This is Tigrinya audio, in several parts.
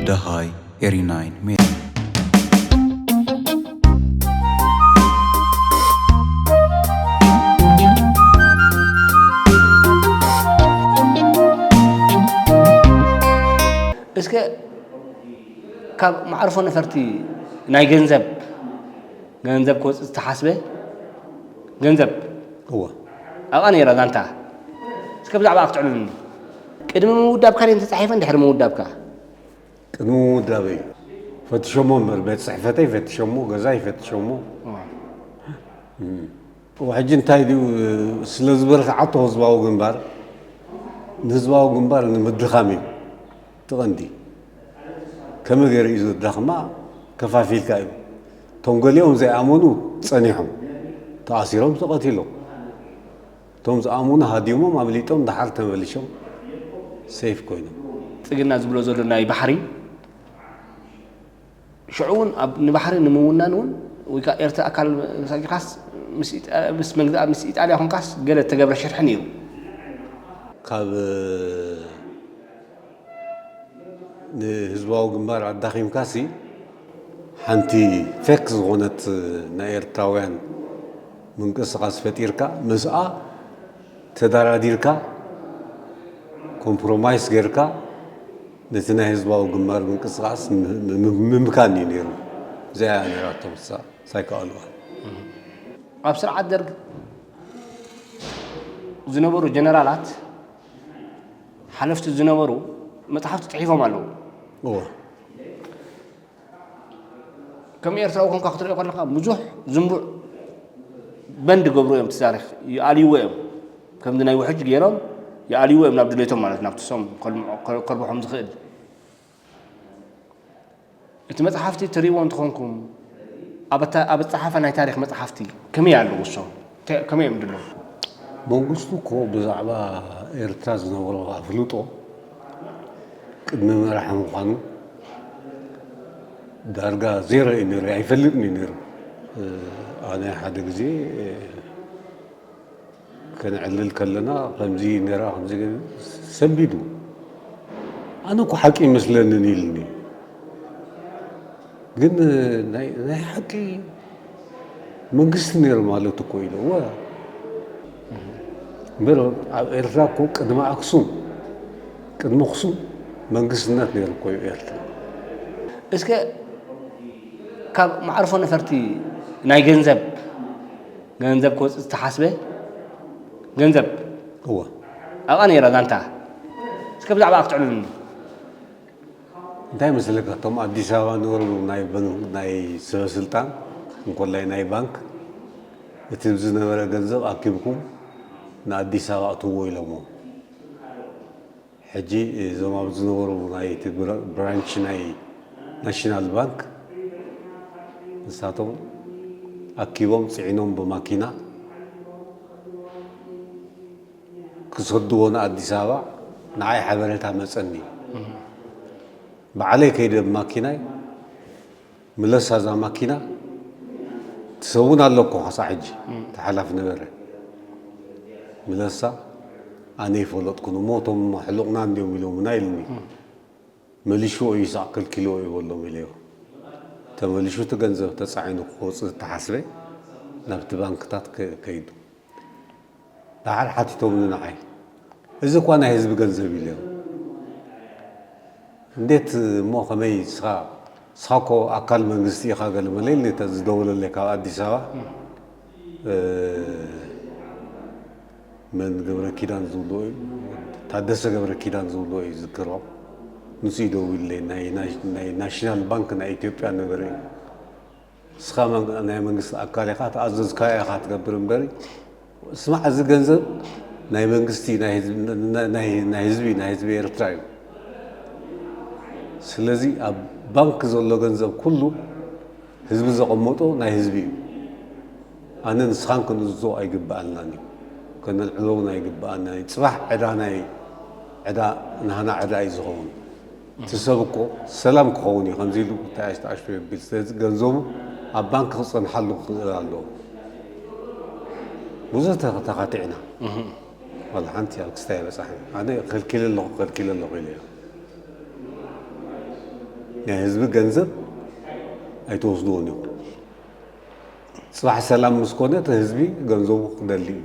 ደሃይ ኤሪ ናይን ሜድያ። እስከ ካብ መዓርፎ ነፈርቲ ናይ ገንዘብ፣ ገንዘብ ክወፅእ ዝተሓስበ ገንዘብ እወ። ኣብኣ ነይራ ዛንታ። እስከ ብዛዕባ ክትዕልሉኒ። ቅድሚ ምውዳብካ ድየን ተፃሒፈን ድሕሪ ምውዳብካ? ቅድሚ ምውዳበይ ፈትሾሞ እምበር፣ ቤት ፅሕፈተይ ፈትሾሞ፣ ገዛይ ፈትሾሞ። እወ። እም። እወ፣ ሕጂ እንታይ ድዩ፣ ስለ ዝበርትዓቶ ህዝባዊ ግንባር፣ ንህዝባዊ ግንባር ንምድኻም እዩ እቲ ቀንዲ። ከመይ ገይሩ እዩ ዘዳኽማ? ከፋፊልካ እዩ። እቶም ገሊኦም ዘይኣመኑ ጸኒሖም፣ ተኣሲሮም፣ ተቐቲሎም። እቶም ዝኣመኑ ሃዲሞም፣ ኣምሊጦም፣ ደሓር ተመሊሾም ሴፍ ኮይኖም። ጽግና ዝብሎ ዘሎ ናይ ባሕሪ፣ ሽዑ እውን ኣብ ንባሕሪ ንምውናን እውን፣ ወይ ከኣ ኤርትራ ኣካል ሳጊኻስ ምስ ኢጣ-፣ ምስ መግዛእ፣ ምስ ኢጣልያ ኮንካስ ገለ እተገብረ ሽርሒ ነይሩ። ካብ ንህዝባዊ ግንባር ኣዳኺምካሲ፣ ሓንቲ ፌክ ዝኾነት ናይ ኤርትራውያን ምንቅስቓስ ፈጢርካ፣ ምስኣ ተደራዲርካ፣ ኮምፕሮማይስ ጌርካ፣ ነቲ ናይ ህዝባዊ ግንባር ምንቅስቓስ ም-፣ ም-፣ ምምካን እዩ ነይሩ። እዚኣ እያ ነይራቶም፣ እሳ ኣይከኣሉዋን። ኣብ ስርዓት ደርግ ዝነበሩ ጀነራላት፣ ሓለፍቲ ዝነበሩ መጽሓፍቲ ጽሒፎም ኣለዉ። እወ። ከም ኤርትራዊ ኮንካ ክትሪኦ ከለኻ፣ ብዙሕ ዝንቡዕ በንድ ገብሩ እዮም፣ እቲ ታሪኽ ይኣልይዎ እዮም። ከምዚ ናይ ውሕጅ ገይሮም ይኣልይዎ እዮም፣ ናብ ድሌቶም ማለት፣ ናብቲ ሶም ከልምዖ-፣ ከ-፣ ከርብሖም ዝኽእል። እቲ መጽሓፍቲ ትሪእዎ እንተኾንኩም፣ ኣብ ኣታ-፣ ኣብ ኣጸሓሕፋ ናይ ታሪኽ መጽሓፍቲ ከመይ ኣለዉ እሶም? ከ-፣ ከመይ እዮም ድለዉ? መንግስቱ እኮ ብዛዕባ ኤርትራ ዝነበሮ ኣፍልጦ ቅድሚ መራሒ ምዃኑ ዳርጋ ዜሮ እዩ ነይሩ፣ ኣይፈልጥን እዩ ነይሩ። ኣነ ሓደ ግዜ ከነዕልል ከለና ከምዚ ነይራ፣ ከምዚ ሰንቢዱ። ኣነ እኮ ሓቂ ይመስለንን ኢልኒ። ግን ናይ፣ ናይ ሓቂ መንግስቲ ነይሩ ማለት እኮ ኢለ። እወ። እምበር ኣብ ኤርትራ እኮ ቅድሚ ኣክሱም፣ ቅድሚ ኣክሱም መንግስትነት ነይሩ እኮ እዩ ኤርትራ። እስከ ካብ መዓርፎ ነፈርቲ ናይ ገንዘብ፣ ገንዘብ ክወፅእ ዝተሓስበ ገንዘብ እወ። ኣብኣ ነይራ ዛንታ። እስከ ብዛዕባ ክትዕልሉኒ። እንታይ መሰለካ፣ እቶም ኣዲስ ኣበባ ነበሩ ናይ በን-፣ ናይ ሰበ ስልጣን፣ እንኮላይ ናይ ባንክ፣ እቲ ዝነበረ ገንዘብ ኣኪብኩም ንኣዲስ ኣበባ እትዎ ኢሎሞ። ሕጂ እዞም ኣብ ዝነበሩ ናይ እቲ ብራ-፣ ብራንች ናይ ናሽናል ባንክ፣ ንሳቶም ኣኪቦም ጽዒኖም ብማኪና ክሰድዎ ንኣዲስ ኣበባ፣ ንዓይ ሓበሬታ መጸኒ። ባዕለይ ከይደ ብማኪናይ፣ ምለሳ እዛ ማኪና ትሰውን ኣሎ እኮ ክሳዕ ሕጂ እም። ተሓላፍ ነበረ። ምለሳ ኣነ ይፈለጥኩን እሞ እቶም ሕሉቕና እንዲዮም ኢሎምና ኢልኒ። እም። መሊሽዎ እዩ ሳዕ ከልኪልዎ እዩ በሎም ኢለዮ። ተመሊሹ እቲ ገንዘብ ተጻዒኑ ክወጽእ ዝተሓስበ ናብቲ ባንክታት ከ-፣ ከይዱ። ደሓር ሓቲቶምኒ ንዓይ፣ "እዚ እኳ ናይ ህዝቢ ገንዘብ" ኢለዮም። "እንዴት እሞ ከመይ ንስኻ፣ ንስኻ እኮ ኣካል መንግስቲ ኢኻ" ገለ መለ ኢልኒ፣ እተ ዝደወለለይ ካብ ኣዲስ ኣበባ። እ፣ መን ገብረ ኪዳን ዝብልዎ እዩ፣ ታደሰ ገብረ ኪዳን ዝብልዎ እዩ ዝዝክሮ። ንሱ እዩ ደዊሉለይ፣ ናይ፣ ናይ፣ ናይ ናሽናል ባንክ ናይ ኢትዮጵያ ነበረ እዩ። "ንስኻ መን-፣ ናይ መንግስቲ ኣካል ኢኻ፣ ተኣዘዝካዮ ኢኻ ትገብር እምበሪ፣ ስማዕ፣ እዚ ገንዘብ ናይ መንግስቲ፣ ናይ ህዝቢ፣ ናይ፣ ናይ ህዝቢ፣ ናይ ህዝቢ ኤርትራ እዩ። ስለዚ ኣብ ባንክ ዘሎ ገንዘብ ኩሉ ህዝቢ ዘቐመጦ ናይ ህዝቢ እዩ። ኣነ ንስኻን ክንእዝዞ ኣይግብኣልናን እዩ። ከነልዕሎ እውን ኣይግብኣና እዩ። ጽባሕ ዕዳ ናይ፣ ዕዳ ናህና ዕዳ እዩ ዝኸውን። እቲ ሰብ እኮ ሰላም ክኸውን እዩ፣ ከምዚ ኢሉ እንታይ ኣሽተኣሽቶ የቢል። ስለዚ ገንዘቡ ኣብ ባንክ ክጸንሓሉ ክኽእል ኣለዎ። ብዙሕ ተ- ተኻቲዕና። ዋላ ሓንቲ ኣብ ክስታይ በጻሕ። ኣነ ከልኪለ ኣለኹ ከልኪለ ኣለኹ ኢለ እየ። ናይ ህዝቢ ገንዘብ ኣይትወስድዎን ኢኹም። ጽባሕ ሰላም ምስ ኮነ እቲ ህዝቢ ገንዘቡ ክደሊ እዩ።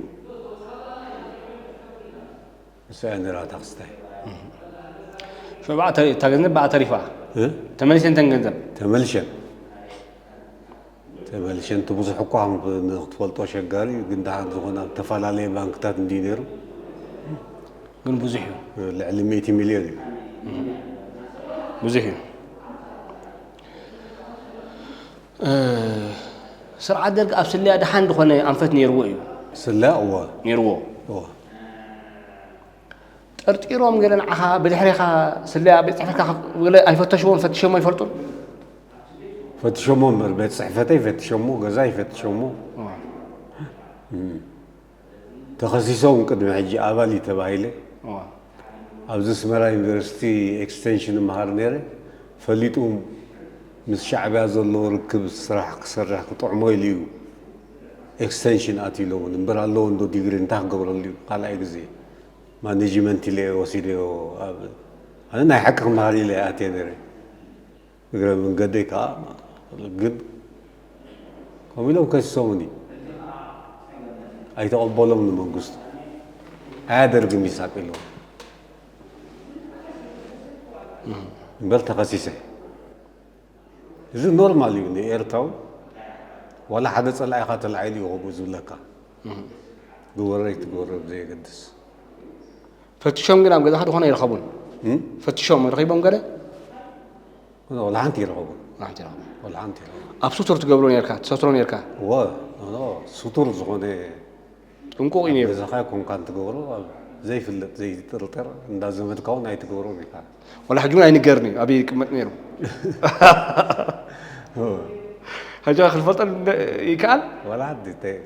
እሳ እያ ነራታ ክስታይ። እታ ገንዘብ ብኣ ተሪፋ። ተመሊሰን ተን ገንዘብ። ተመልሸን ተመልሸን እቲ ብዙሕ እኳ ንክትፈልጦ ሸጋሪ እዩ፣ ግን ደሓን ዝኾነ ኣብ ዝተፈላለየ ባንክታት እንዲ ነይሩ። ግን ብዙሕ እዩ። ልዕሊ ሚእቲ ሚልዮን እዩ። ብዙሕ እዩ። ስርዓት ደርግ ኣብ ስለያ ደሓን ዝኾነ ኣንፈት ነይርዎ እዩ። ስለያ እወ። ነይርዎ። እወ። ጠርጢሮም ገለ ንዓኻ ብድሕሬኻ ስለያ ቤት ፅሕፈትካ ገለ ኣይፈተሽዎን? ፈትሾሞ ይፈልጡን? ፈትሾሞ እምበር ቤት ፅሕፈተይ ፈትሾሞ፣ ገዛ ይፈትሾሞ። ተኸሲሶም ቅድሚ ሕጂ ኣባል እዩ ተባሂለ። ኣብዚ ኣስመራ ዩኒቨርሲቲ ኤክስቴንሽን እምሃር ነይረ። ፈሊጡ ምስ ሻዕብያ ዘለዎ ርክብ ስራሕ ክሰርሕ ክጥዕሞ ኢሉ እዩ ኤክስቴንሽን ኣትዩ ኢሎምኒ። እምበር ኣለዎ እንዶ ዲግሪ እንታይ ክገብረሉ እዩ? ካልኣይ ግዜ ማኔጅመንት ኢለ ወሲደዮ። ኣብ ኣነ ናይ ሓቂ ክምሃር ኢለ ኣትየ ነይረ። እግረ መንገደይ ከዓ ግን ከምኡ ኢሎም ከሲሶምኒ። ኣይተቐበሎም ንመንግስቱ ኣያደርግም ይሳቅ ኢሎም እምበር ተኸሲሰ። እዚ ኖርማል እዩ ንኤርትራዊ። ዋላ ሓደ ጸላኢኻ ተላዒሉ እዩ ከምኡ ዝብለካ። ግበሮ ኣይትግበሮ ብዘየገድስ። ፈትሾም ግን ኣብ ገዛኻ ዝኾነ ይረኸቡን? ፈትሾም ረኺቦም ገለ? ወላ ሓንቲ ይረኸቡን። ሓንቲ ይረኸቡ። ወላ ሓንቲ ይረኸቡን። ኣብ ስቱር ትገብሮ ነርካ፣ ትሰትሮ ነርካ? ወ ስቱር ዝኾነ ጥንቁቕ እዩ ነይሩ። ገዛኻ ኮንካን ትገብሮ ኣብ ዘይፍለጥ ዘይጥርጠር እንዳ ዘመድካ እውን ኣይትገብሮን ኢኻ። ወላ ሕጂ እውን ኣይንገርኒ ኣበይ ይቅመጥ ነይሩ። ሕጂ ክልፈልጠን ይከኣል። ዋላ ሓንቲ ተ-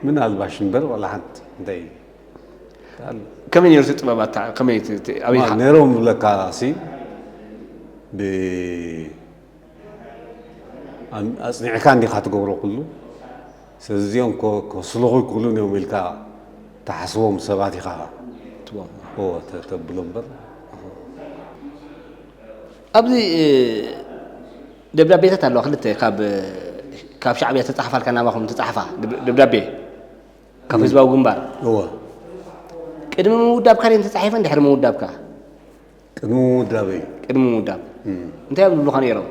ምን ኣልባሽ እምበር ዋላ ሓንቲ እንታይ ከመይ ነይሩ እቲ ጥበብ ኣታ ከመይ እቲ- እቲ- ኣበይ ኢኻ? ነይሮም ብለካ ሲ ብ- ኣም- ኣጽኒዕካ እንዲኻ ትገብሮ ኩሉ። ስለዚ እዚኦም ኮ- ከስልኹ ይክእሉን እዮም ኢልካ ተሓስቦም ሰባት ኢኻ ትቦም። ኦ ተ- ተብሎ እምበር። ኣብዚ እ፣ ደብዳቤታት ኣለዋ ክልተ ካብ ካብ ሻዕብያ ተጻሕፋልካ ናባኹም ተጻሕፋ ደብ- ደብዳቤ ካብ ህዝባዊ ግንባር እወ ቅድሚ ምውዳብካ ድየን ተጻሒፈን ድሕሪ ምውዳብካ? ቅድሚ ምውዳበይ ቅድሚ ምውዳብ እንታይ እዮም ዝብሉኻ ነይሮም?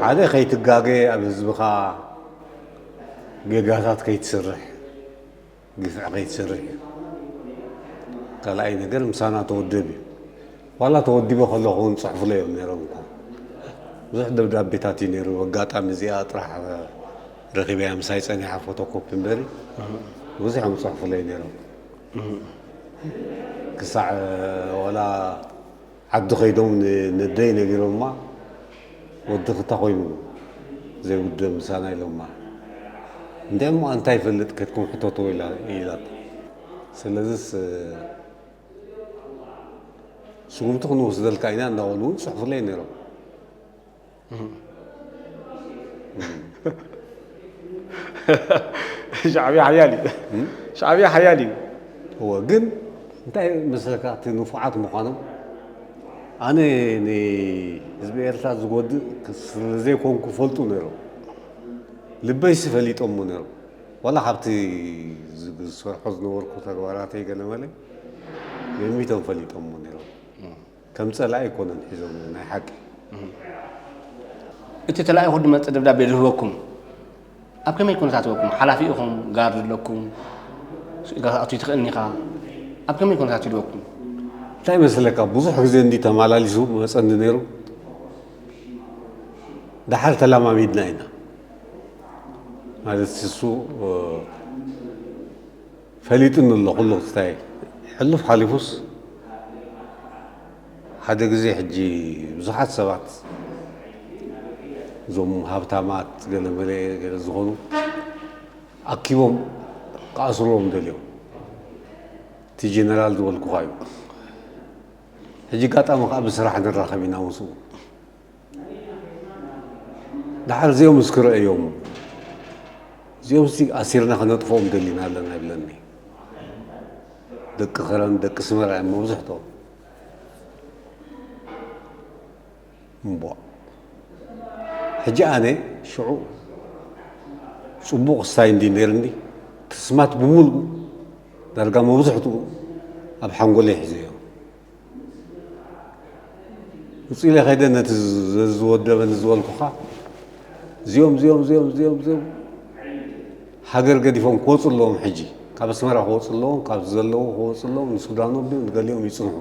ሓደ ከይትጋገ ኣብ ህዝብኻ ጌጋታት ከይትስርሕ ግፍዒ ከይትሰርሕ እዩ። ካልኣይ ነገር ምሳና ተወደብ እዩ። ዋላ ተወዲበ ከለኹ እውን ፅሑፍለይ እዮም ነይሮም እኮ። ብዙሕ ደብዳቤታት እዩ ነይሩ። ኣጋጣሚ እዚኣ ጥራሕ ረኺበያ ምሳይ ፀኒሓ ፎቶኮፒ እምበሪ ብዙሕ እዮም ፅሑፍለይ ነይሮም። ክሳዕ ዋላ ዓዲ ከይዶም ንነደይ ነጊሮማ ወዲ ክታ ኮይኑ ዘይውድብ ምሳና ኢሎማ እንዲሞ ኣንታይ ይፈልጥ ከድኩም ሕተቶ ኢላ ኢላት ስለዚስ ስጉምቲ ክንወስደልካ ኢና እንዳበሉ እውን ፅሑፍለይ ነይሮም። ሻዕብያ ሓያል እዩ። ሻዕብያ ሓያል እዩ። እወ ግን እንታይ መስለካ እቲ ንፉዓት ምዃኖም ኣነ ንህዝቢ ኤርትራ ዝጎድእ ስለዘይኮንኩ ፈልጡ ነይሮም። ልበይሲ ፈሊጦሞ ነይሮም። ዋላ ካብቲ ዝሰርሖ ዝነበርኩ ተግባራተይ ገለመለ ገሚቶም ፈሊጦሞ ነይሮም። ከም ጸላኢ ኣይኮነን ሒዞም ናይ ሓቂ። እቲ ተላኢኹ ድመጽእ ደብዳቤ ዝህበኩም ኣብ ከመይ ኩነታት ይህበኩም? ሓላፊ ኢኹም፣ ጋርድ ኣለኩም፣ ስኢልካ ክትኣቱ ኣይትኽእልን ኢኻ። ኣብ ከመይ ኩነታት ይህበኩም? እንታይ መስለካ ብዙሕ ግዜ እንዲ ተማላሊሱ መጸኒ ነይሩ። ደሓር ተላማሚድና ኢና ማለት እሱ ፈሊጡኒ ኣሎ ኩሉ ክስታይ ሕሉፍ ሓሊፉስ ሓደ ግዜ ሕጂ ብዙሓት ሰባት እዞም ሃብታማት ገለመለ ገለ ዝኾኑ ኣኪቦም ክኣስርዎም ደልዮም እቲ ጀነራል ዝበልኩኻ እዩ። ሕጂ ኣጋጣሚ ከዓ ብስራሕ ንራኸብ ኢና ምስኡ ድሓር እዚኦም እስክረእዮም፣ እዚኦም ሲ ኣሲርና ክነጥፎም ደሊና ኣለና ይብለኒ። ደቂ ኸረን ደቂ ስመራ እዮም መብዝሕቶም። እምቧ ሕጂ ኣነ ሽዑ ጽቡቕ ስታይ እንዲ ነይርኒ፣ ትስማት ብምሉኡ ዳርጋ መብዝሕትኡ ኣብ ሓንጎለይ ሒዘዮ። ውፅእ ኢለ ከይደ ነቲ ዝወደበኒ ዝበልኩኻ፣ እዚኦም እዚኦም እዚኦም እዚኦም እዚኦም ሃገር ገዲፎም ክወፁ ኣለዎም። ሕጂ ካብ ኣስመራ ክወፁ ኣለዎም፣ ካብ ዘለዉ ክወፁ ኣለዎም። ንሱዳኖም ድዮም ንገሊኦም ይፅንሑ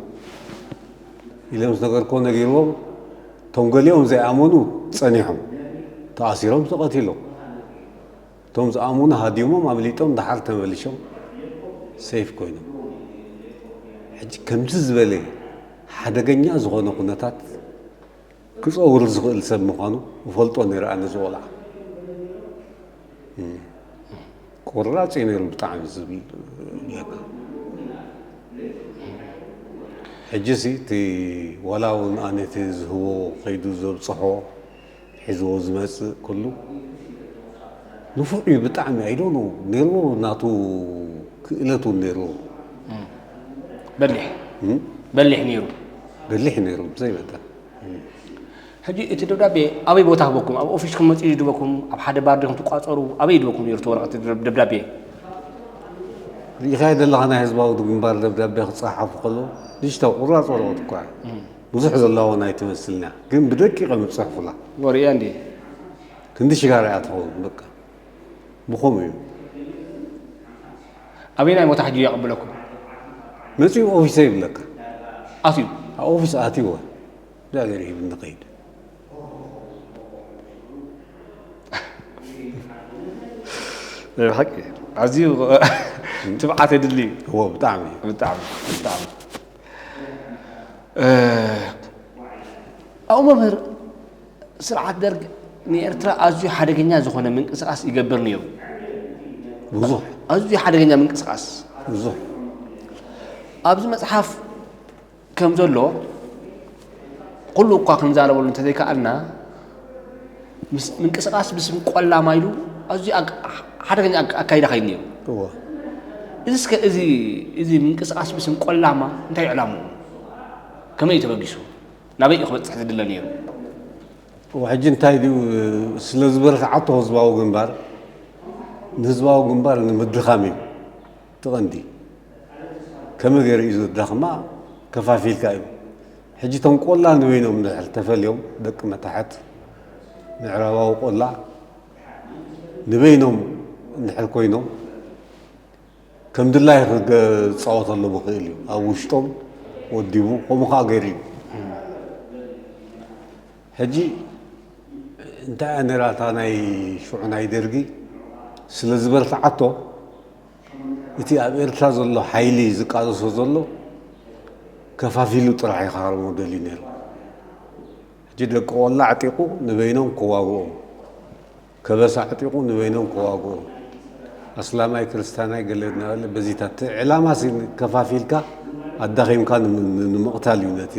ኢለ ምስ ነገርኮ ነጊርዎም፣ እቶም ገሊኦም ዘይኣመኑ ፀኒሖም፣ ተኣሲሮም ተቐቲሎም። እቶም ዝኣመኑ ሃዲሞም ኣምሊጦም፣ ደሓር ተመሊሾም ሴፍ ኮይኖም። ሕጂ ከምዚ ዝበለ ሓደገኛ ዝኾነ ኩነታት ክፀውር ዝኽእል ሰብ ምዃኑ እፈልጦ ነይረ ኣነ። ዝቆልዓ ቁራፅ እዩ ነይሩ ብጣዕሚ ዝብል። ሕጂሲ እቲ ዋላ እውን ኣነ እቲ ዝህቦ ከይዱ ዘብፅሖ ሒዝዎ ዝመፅእ ኩሉ ንፉዕ እዩ ብጣዕሚ። ኣይዶኖ ነይርዎ፣ ናቱ ክእለት እውን ነይርዎ። በሊሕ በሊሕ ነይሩ። በሊሕ ነይሩ ብዘይ መጠን። ሕጂ እቲ ደብዳቤ ኣበይ ቦታ ህበኩም? ኣብ ኦፊስኩም መፂኡ ድበኩም? ኣብ ሓደ ባር ዲኹም ትቋፀሩ? ኣበይ ድበኩም ነይሩ እቲ ወረቐት ደብዳቤ? ርኢኻዮ ዘለኻ ናይ ህዝባዊ ግንባር ደብዳቤ ክፀሓፉ ከለዉ ንሽቶ ቁራፅ ወረቐት እኳ ብዙሕ ዘለዋ ናይ ትመስልና፣ ግን ብደቂቕ እዮም ዝፅሕፉላ። ወርእያ እንዲ ክንዲ ሽጋራ እያ ትኸውን። በቃ ብኸምኡ እዩ። ኣበይናይ ቦታ ሕጂ የቐብለኩም? መፂኡ ኦፊሰ ይብለካ። ኣትዩ ኣብ ኦፊስ ኣትይወ። እግዚኣብሔር ሂብኒ ከይድ። ናይ ብሓቂ ኣዝዩ ትብዓት የድሊ። እዎ ብጣዕሚ ብጣዕሚ ብጣዕሚ። ኣብኡ መምህር ስርዓት ደርግ ንኤርትራ ኣዝዩ ሓደገኛ ዝኾነ ምንቅስቃስ ይገብር ነይሩ። ብዙሕ ኣዝዩ ሓደገኛ ምንቅስቃስ ብዙሕ ኣብዚ መፅሓፍ ከም ዘሎ ኩሉ እኳ ክንዛረበሉ እንተዘይከኣልና ምንቅስቃስ ብስም ቆላማ ኢሉ ኣዝዩ ሓደገኛ ኣካይዳ ከይድ ነይሩ። እዚ እስከ እዚ እዚ ምንቅስቃስ ብስም ቆላማ እንታይ ዕላምኡ ከመይ እዩ ተበጊሱ ናበይ እዩ ክበፅሕ ዝድለ ነይሩ? ሕጂ እንታይ ድዩ ስለ ዝበርትዓቶ ህዝባዊ ግንባር ንህዝባዊ ግንባር ንምድኻም እዩ። እቲ ቀንዲ ከመይ ገይሩ እዩ ዘዳኽማ? ከፋፊልካ እዩ። ሕጂ እቶም ቆላ ንበይኖም እንድሕር ተፈልዮም ደቂ መታሕት ምዕራባዊ ቆላ ንበይኖም እንድሕር ኮይኖም ከም ድላይ ክፃወተሎም ይኽእል እዩ። ኣብ ውሽጦም ወዲቡ ከምኡ ከዓ ገይሩ እዩ። ሕጂ እንታይ እያ ነይራ እታ ናይ ሽዑ ናይ ደርጊ ስለ ዝበርትዓቶ እቲ ኣብ ኤርትራ ዘሎ ሓይሊ ዝቃለሶ ዘሎ ከፋፊሉ ጥራሕ እዩ ክሃርሞ ደልዩ ነይሩ። ሕጂ ደቂ ቆላ ኣዕጢቑ ንበይኖም ከዋግኦም፣ ከበሳ ኣዕጢቑ ንበይኖም ከዋግኦም፣ ኣስላማይ ክርስቲያናይ ገለ እናበለ በዚታት እቲ ዕላማ ሲ ከፋፊልካ ኣዳኺምካ ንምቕታል እዩ ነቲ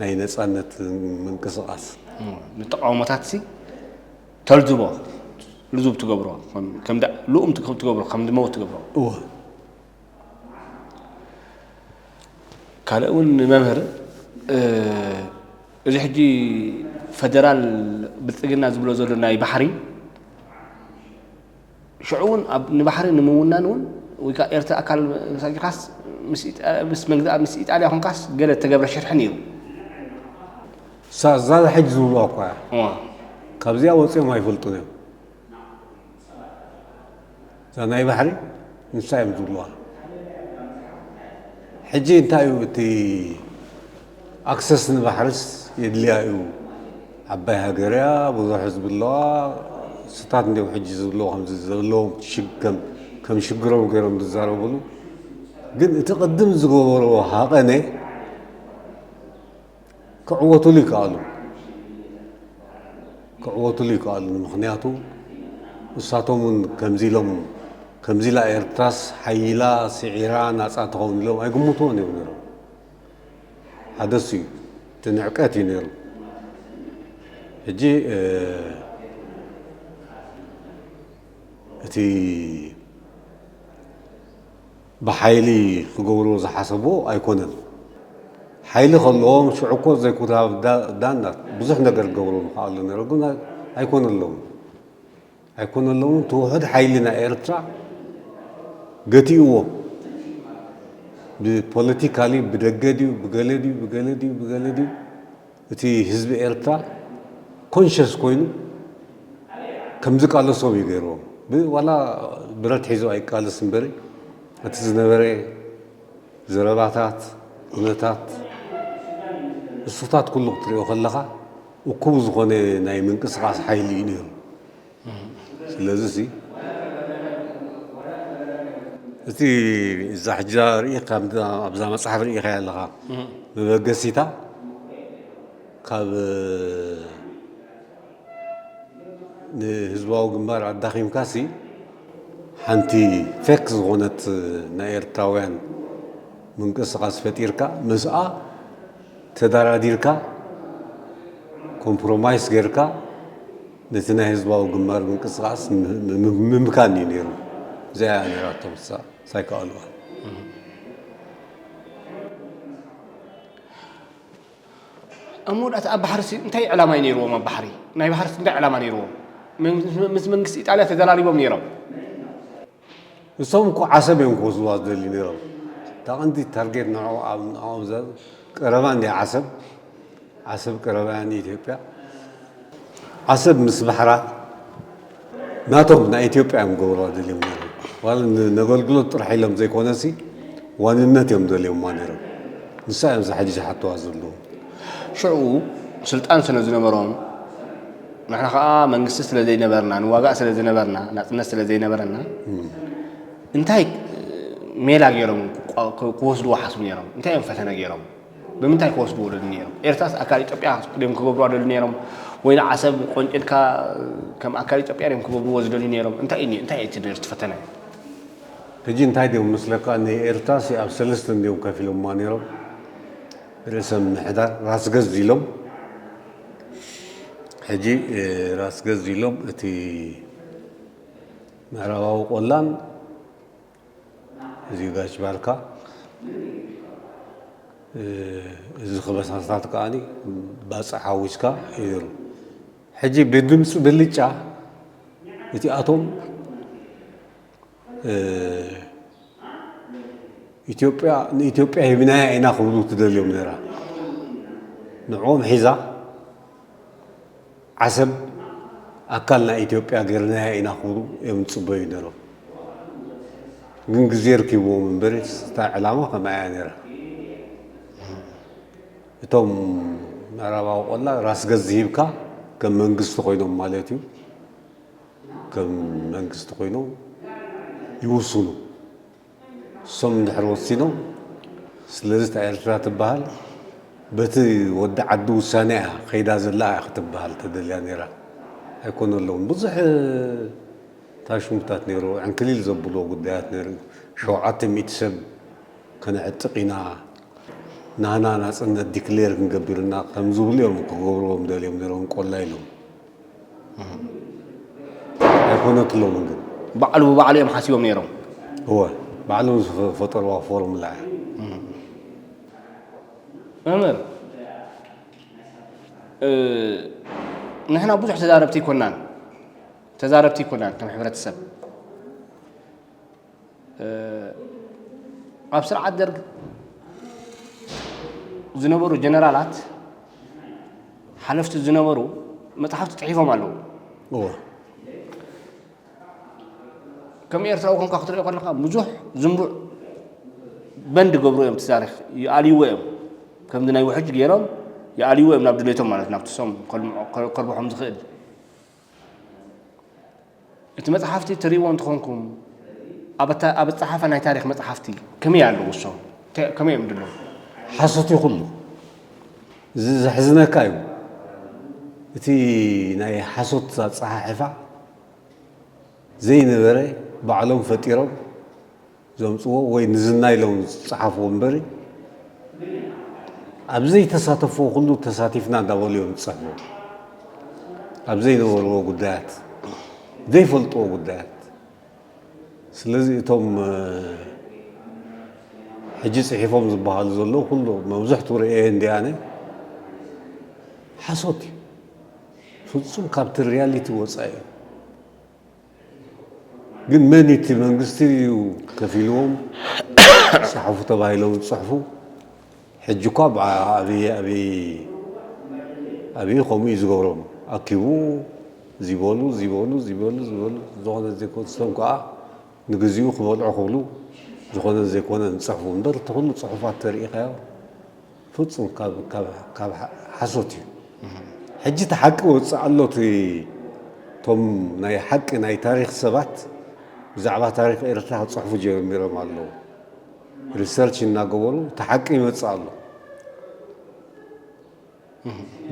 ናይ ነፃነት ምንቅስቓስ። ንተቃውሞታት ሲ ተልዝቦ ልዙብ ትገብሮ ልኡም ትገብሮ ከም ድመው ትገብሮ እወ። ካልእ እውን መምህር እዚ ሕጂ ፈደራል ብልፅግና ዝብሎ ዘሎ ናይ ባሕሪ ሽዑ እውን ንባሕሪ ንምውናን እውን ወይ ከዓ ኤርትራ ኣካል ሳጊኻስ ምስ መግዛእ ምስ ኢጣልያ ኮንካስ ገለ ተገብረ ሽርሒ ነይሩ። እዛ ሕጂ ዝብልዋ እኳ እያ። ካብዚኣ ወፂኦም ኣይፈልጡን እዮም። እዛ ናይ ባሕሪ ንሳ እዮም ዝብልዋ። ሕጂ እንታይ እዩ እቲ ኣክሰስ ንባሕርስ የድልያ እዩ። ዓባይ ሃገር እያ፣ ብዙሕ ህዝቢ ኣለዋ። ስታት እንዲኦም ሕጂ ዝብልዎ ከምዚ ዘለዎም ከም ሽግሮም ገይሮም ዝዛረብሉ። ግን እቲ ቅድም ዝገበርዎ ሃቐነ ክዕወቱሉ ይከኣሉ ክዕወቱሉ ይከኣሉ። ምኽንያቱ ንሳቶም እውን ከምዚ ኢሎም ከምዚ ኢላ ኤርትራስ ሓይላ ስዒራ ናፃ ትኸውን ኢሎም ኣይግምትዎን እዮም ነይሮም። ሓደ እሱ እዩ፣ እቲ ንዕቀት እዩ ነይሩ። ሕጂ እቲ ብሓይሊ ክገብርዎ ዝሓሰብዎ ኣይኮነን። ሓይሊ ከለዎም ሽዑ እኮ ዘይኩታብ ዳ- ዳና ብዙሕ ነገር ክገብሩ ምኽኣሉ ነይሩ፣ ግን ኣይኮነለውን። ኣይኮነለውን። እቲ ውሑድ ሓይሊ ናይ ኤርትራ ገቲእዎ። ብፖለቲካሊ ብደገ ድዩ ብገለ ድዩ ብገለ ድዩ ብገለ ድዩ እቲ ህዝቢ ኤርትራ ኮንሸስ ኮይኑ ከም ዝቃለሶም እዩ ገይርዎም። ዋላ ብረት ሒዙ ኣይቃለስ እምበሪ እቲ ዝነበረ ዘረባታት፣ ኩነታት፣ ንስታት ኩሉ ክትሪኦ ከለኻ እኩብ ዝኾነ ናይ ምንቅስቃስ ሓይሊ እዩ ነይሩ። ስለዚ ሲ እቲ እዛ ሕጂ ርኢ ኣብዛ መፅሓፍ ርኢኻ ኣለኻ መበገሲታ ካብ ንህዝባዊ ግንባር ኣዳኺምካሲ ሓንቲ ፌክ ዝኾነት ናይ ኤርትራውያን ምንቅስቃስ ፈጢርካ ምስኣ ተደራዲርካ ኮምፕሮማይስ ጌርካ ነቲ ናይ ህዝባዊ ግንባር ምንቅስቃስ ምምካን እዩ ነይሩ። እዚኣ እያ ነይራቶም ሳይከኣልዋ። ኣብ መወዳእታ ኣብ ባሕሪ እንታይ ዕላማ እዩ ነይርዎም? ኣብ ባሕሪ ናይ ባሕሪ እንታይ ዕላማ ነይርዎም? ምስ መንግስቲ ኢጣልያ ተዘራሪቦም ነይሮም። እሶም እኮ ዓሰብ እዮም ክወስድዋ ዝደልዩ ነይሮም። እታ ቀንዲ ታርጌት ንዕኦም ቀረባ እንዲ ዓሰብ ዓሰብ ቀረባ እያ ንኢትዮጵያ። ዓሰብ ምስ ባሕራ ናቶም ናይ ኢትዮጵያ እዮም ገብርዋ ደልዮም ነይሮም። ዋላ ነገልግሎት ጥራሕ ኢሎም ዘይኮነሲ ዋንነት እዮም ደልዮማ ነይሮም። ንሳ እዮም ዝሓጂ ዝሓተዋ ዘለዉ። ሽዑ ስልጣን ስለ ዝነበሮም ንሕና ከዓ መንግስቲ ስለ ዘይነበርና ንዋጋእ ስለ ዝነበርና ናፅነት ስለ ዘይነበረና እንታይ ሜላ ገይሮም ክወስድዎ ሓስቡ ነይሮም? እንታይ እዮም ፈተነ ገይሮም? ብምንታይ ክወስድዎ ደሊ ነይሮም? ኤርትራስ ኣካል ኢትዮጵያ ድዮም ክገብርዋ ደሊ ነይሮም? ወይ ንዓሰብ ቆንጭልካ ከም ኣካል ኢትዮጵያ ድዮም ክገብርዎ ዝደልዩ ነይሮም? እንታይ እዩ እንታይ እቲ ነርት ፈተነ? ሕጂ እንታይ ድዮም ምስለካ ንኤርትራስ ኣብ ሰለስተ እንዲዮም ከፊሎማ ነይሮም። ርእሰ ምምሕዳር ራስ ገዝ ኢሎም ሕጂ ራስ ገዝ ኢሎም እቲ ምዕራባዊ ቆላን እዚ ጋሽ ባርካ እዚ ክበሳሳት ከዓኒ ባፅዕ ሓዊስካ ይሩ ሕጂ ብድምፂ ብልጫ እቲኣቶም ኢትዮጵያ ንኢትዮጵያ ሂብናያ ኢና ክብሉ ትደልዮም ነራ ንዕኦም ሒዛ ዓሰብ ኣካል ናይ ኢትዮጵያ ገይርናያ ኢና ክብሉ እዮም ዝፅበዩ ነሮም። ግን ግዜ ርኪብዎም እምበሪ እታ ዕላማ ከምኣ እያ ነራ። እቶም ምዕራባዊ ቆላ ራስ ገዝ ሂብካ ከም መንግስቲ ኮይኖም ማለት እዩ። ከም መንግስቲ ኮይኖም ይውስኑ። እሶም እንድሕር ወሲኖም ስለዚ እታ ኤርትራ ትበሃል በቲ ወዲ ዓዲ ውሳነ እያ ከይዳ ዘላ እያ ክትበሃል ተደልያ ነይራ። ኣይኮነለውን ብዙሕ ታሽሙታት ነይሩ ዕንክሊል ዘብልዎ ጉዳያት ነይሩ። ሸውዓተ ሚእቲ ሰብ ከነዕጥቕ ኢና ናህና ናፅነት ዲክሌር ክንገብር ኢና ከም ዝብሉ እዮም ክገብርዎም ደልዮም ነይሮም ቆላ ኢሎም ኣይኮነትሎምን ግን ባዕሉ ብባዕሉ እዮም ሓሲቦም ነይሮም። እወ ባዕሎም ዝፈጠርዋ ፎርሙላ እያ። መምህር ንሕና ብዙሕ ተዛረብቲ ይኮናን ተዛረብቲ ይኮናን ከም ሕብረተሰብ ኣብ ስርዓት ደርግ ዝነበሩ ጀነራላት ሓለፍቲ ዝነበሩ መፅሓፍቲ ፅሒፎም ኣለዉ። ከም ኤርትራዊ ኮንካ ክትሪኦ ከለካ ብዙሕ ዝንቡዕ በንድ ገብሩ እዮም። እቲ ታሪክ ይኣልይዎ እዮም። ከምዚ ናይ ውሕጅ ገይሮም ይኣልይዎ እዮም ናብ ድሌቶም ማለት ናብቲ ሶም ከርብሖም ዝኽእል። እቲ መጽሓፍቲ ትሪእዎ እንተኾንኩም ኣብ ኣታ- ኣብ ኣጸሓሕፋ ናይ ታሪኽ መጽሓፍቲ ከመይ ኣለዉ እሶም? እንታይ- ከመይ እዮም ድለዉ? ሓሶት እዩ ኩሉ። እዚ ዘሕዝነካ እዩ። እቲ ናይ ሓሶት ኣጸሓሕፋ ዘይነበረ ባዕሎም ፈጢሮም ዘምጽዎ ወይ ንዝና ኢሎም ዝጸሓፍዎ እምበሪ ኣብ ዘይተሳተፍዎ ኩሉ ተሳቲፍና እንዳበሉ እዮም ዝጽሕፉ። ኣብ ዘይነበርዎ ጉዳያት ዘይፈልጥዎ ጉዳያት ስለዚ እቶም ሕጂ ፅሒፎም ዝበሃሉ ዘለዉ ኩሉ መብዝሕቱ ርእየ እንዲኣነ ሓሶት እዩ። ፍጹም ካብቲ ሪያሊቲ ወፃኢ እዩ። ግን መን እቲ መንግስቲ እዩ ከፊልዎም ፀሓፉ ተባሂሎም ዝፅሕፉ? ሕጂ እኳ ብዓ- ኣብይ ኣብይ ኣብይ ከምኡ እዩ ዝገብሮም። ኣኪቡ ዚበሉ ዚበሉ ዚበሉ ዚበሉ ዝኾነ ዘይኮን ስቶም ከዓ ንግዚኡ ክበልዑ ክብሉ ዝኾነ ዘይኮነ ንፅሕፉ እምበር እቲ ኩሉ ፅሑፋት ተሪኢኻዮ ፍፁም ካብ ካብ ካብ ሓሶት እዩ። ሕጂ እቲ ሓቂ ወፅእ ኣሎ። እቲ እቶም ናይ ሓቂ ናይ ታሪክ ሰባት ብዛዕባ ታሪክ ኤርትራ ክፅሕፉ ጀሚሮም ኣለዉ። ሪሰርች እናገበሩ እቲ ሓቂ ይመፅእ ኣሎ።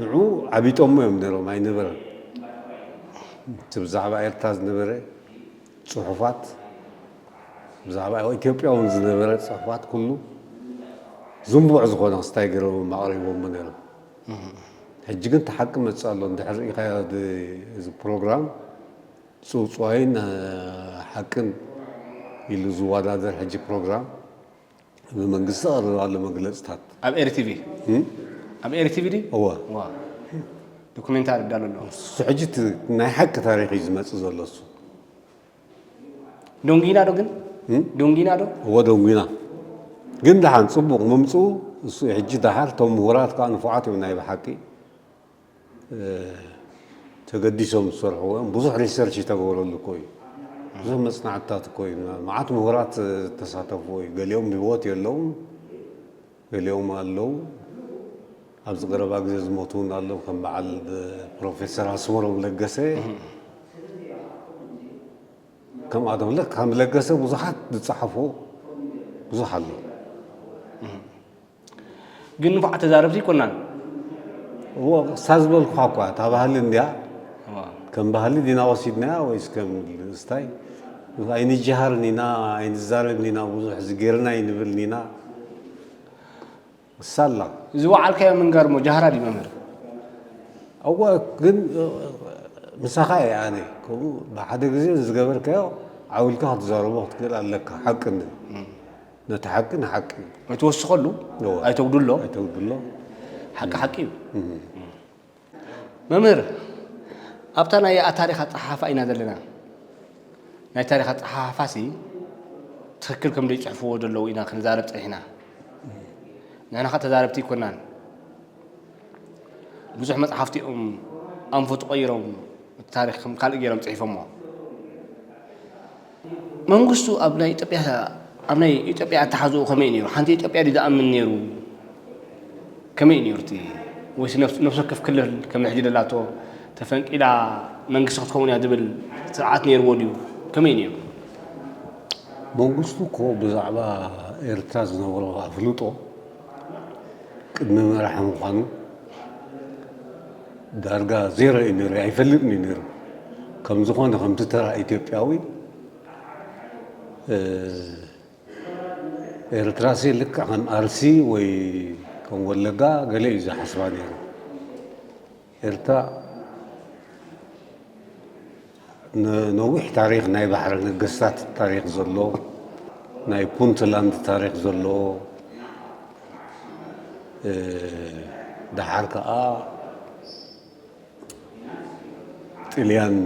ንዑ ዓቢጦሞ እዮም ነይሮም ኣይነበረን። እቲ ብዛዕባ ኤርትራ ዝነበረ ፅሑፋት ብዛዕባ ኢትዮጵያ እውን ዝነበረ ፅሑፋት ኩሉ ዝንቡዕ ዝኾነ ክስታይ ገይሮም ኣቕሪቦሞ ነይሮም። ሕጂ ግን እቲ ሓቂ መፅእ ኣሎ። እንድሕር ርኢኻዮ እዚ ፕሮግራም ፅውፅዋይን ሓቅን ኢሉ ዝወዳደር ሕጂ ፕሮግራም ብመንግስቲ ቀሪቡ ኣሎ መግለፅታት። ኣብ ኤርቲቪ ኣብ ኤርቲቪ ድዩ? እወ። ዋ ዶኩሜንታሪ ዳሎ ኣሎ። እሱ ሕጂ እቲ ናይ ሓቂ ታሪክ እዩ ዝመፅእ ዘሎ እሱ። ዶንጊና ዶ ግን ዶንጊና ዶ? እወ ዶንጊና ግን ደሓን ፅቡቅ ምምፅኡ እሱ ሕጂ ደሓር እቶም ምሁራት ከዓ ንፉዓት እዮም ናይ ብሓቂ ተገዲሶም ዝሰርሕዎ እዮም። ብዙሕ ሪሰርች ዝተገበረሉ እኮ እዩ። ብዙሕ መፅናዕትታት እኮ እዩ። መዓት ምሁራት ዝተሳተፍዎ እዩ። ገሊኦም ብህይወት የለውን፣ ገሊኦም ኣለዉ። ኣብዚ ቀረባ ግዜ ዝሞቱ እውን ኣለዉ። ከም በዓል ፕሮፌሰር ኣስመሮም ለገሰ ከምኣቶም ከም ለገሰ ብዙሓት ዝፀሓፍዎ ብዙሕ ኣሎ። ግን ንፉዓት ተዛረብቲ ኣይኮናን። እዎ ክሳ ዝበልኩኻ እኳ እታ ባህሊ እንድያ ከም ባህሊ ዲና ወሲድናያ ወይስ ከም ስታይ ኣይንጀሃርን ኢና ኣይንዛረብን ኢና ብዙሕ እዚ ጌርና ኣይንብልን ኢና እሳ ኣላ። ዝወዓልካዮ ምንጋር እሞ ጃህራ ድዩ መምህር? እወ ግን ምሳኻ እየ ኣነ ከምኡ ብሓደ ግዜ ዝገበርካዮ ዓው ኢልካ ክትዛረቦ ክትክእል ኣለካ ሓቂ እንድዩ። ነቲ ሓቂ ንሓቂ እዩ። ኣይትወስኸሉ፣ እወ። ኣይተጉድሎ። ኣይተጉድሎ። ሓቂ ሓቂ እዩ። መምህር፣ ኣብታ ናይ ኣታሪኽ ኣፀሓሕፋ ኢና ዘለና። ናይ ታሪኽ ኣፀሓሕፋሲ ትኽክል ከም ዘይፅሕፍዎ ዘለዉ ኢና ክንዛረብ ፀኒሕና። ንሕና ኸ ተዛረብቲ ኣይኮናን። ብዙሕ መፅሓፍቲ እዮም ኣንፈቱ ቀይሮም እቲ ታሪኽ ከም ካልእ ገይሮም ፅሒፎሞ። መንግስቱ ኣብ ናይ ኢትዮጵያ ኣብ ናይ ኢትዮጵያ ኣተሓዝኡ ከመይ ነይሩ? ሓንቲ ኢትዮጵያ ድዩ ዝኣምን ነይሩ? ከመይ ነይሩ እቲ ወይስ ነፍስ- ነፍሲ ወከፍ ክልል ከም ሕጂ ደላቶ ተፈንቂላ መንግስቲ ክትከውን እያ ዝብል ስርዓት ነይርዎ ድዩ? ከመይ ነይሩ? መንግስቱ እኮ ብዛዕባ ኤርትራ ዝነበሮ ኣፍልጦ ቅድሚ መራሒ ምዃኑ ዳርጋ ዜሮ እዩ ነይሩ፣ ኣይፈልጥን እዩ ነይሩ። ከም ዝኾነ ከምቲ ተራ ኢትዮጵያዊ ኤርትራሲ ልክዕ ከም ኣርሲ ወይ ከም ወለጋ ገለ እዩ ዝሓስባ ነይሩ። ኤርትራ ነዊሕ ታሪክ ናይ ባሕረ ነገስታት ታሪክ ዘሎ ናይ ፑንትላንድ ታሪክ ዘለዎ ደሓር ከዓ ጥልያን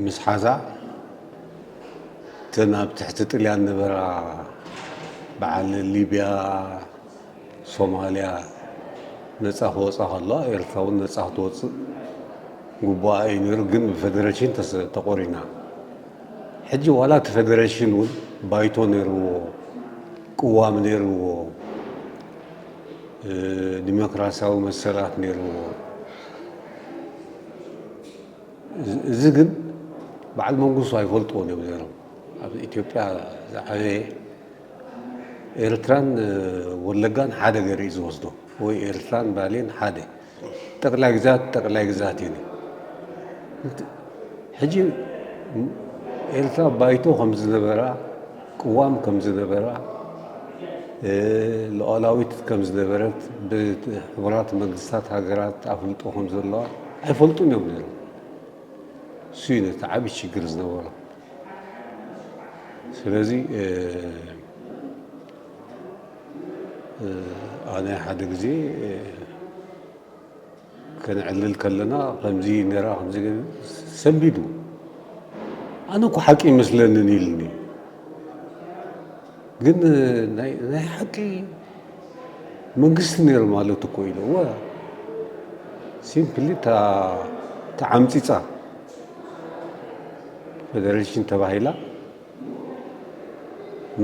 ምስ ሓዛ እተን ኣብ ትሕቲ ጥልያን ነበራ በዓል ሊብያ ሶማልያ ነፃ ክወፃ ከለዋ ኤርትራ እውን ነፃ ክትወፅእ ግቡኣ እዩ ነይሩ ግን ብፈደረሽን ተቆሪና ሕጂ ዋላ እቲ ፈደረሽን እውን ባይቶ ነይርዎ ቅዋም ነይርዎ ዲሞክራሲያዊ መሰላት ነይርዎ እዚ ግን በዓል መንግስቱ ኣይፈልጥዎን እዮም ነይሮም ኣብ ኢትዮጵያ ዝዓበየ ኤርትራን ወለጋን ሓደ ገይሩ እዩ ዝወስዶ ወይ ኤርትራን ባሌን ሓደ ጠቅላይ ግዛት ጠቅላይ ግዛት እዩ ሕጂ ኤርትራ ባይቶ ከም ዝነበራ ቅዋም ከም ዝነበራ ሉዓላዊት ከም ዝነበረት ብሕቡራት መንግስታት ሃገራት ኣፍልጦ ከም ዘለዋ ኣይፈልጡን እዮም ነይሮም እሱ እዩ ነቲ ዓብዪ ሽግር ዝነበሮ። ስለዚ ኣነ ሓደ ግዜ ከነዕልል ከለና ከምዚ ነራ ከምዚ ሰንቢዱ ኣነ እኮ ሓቂ ይመስለንን ኢልኒ። ግን ናይ ሓቂ መንግስቲ ነይሩ ማለት እኮ ኢለ እወ ሲምፕሊ ተዓምፂፃ ፌደሬሽን ተባሂላ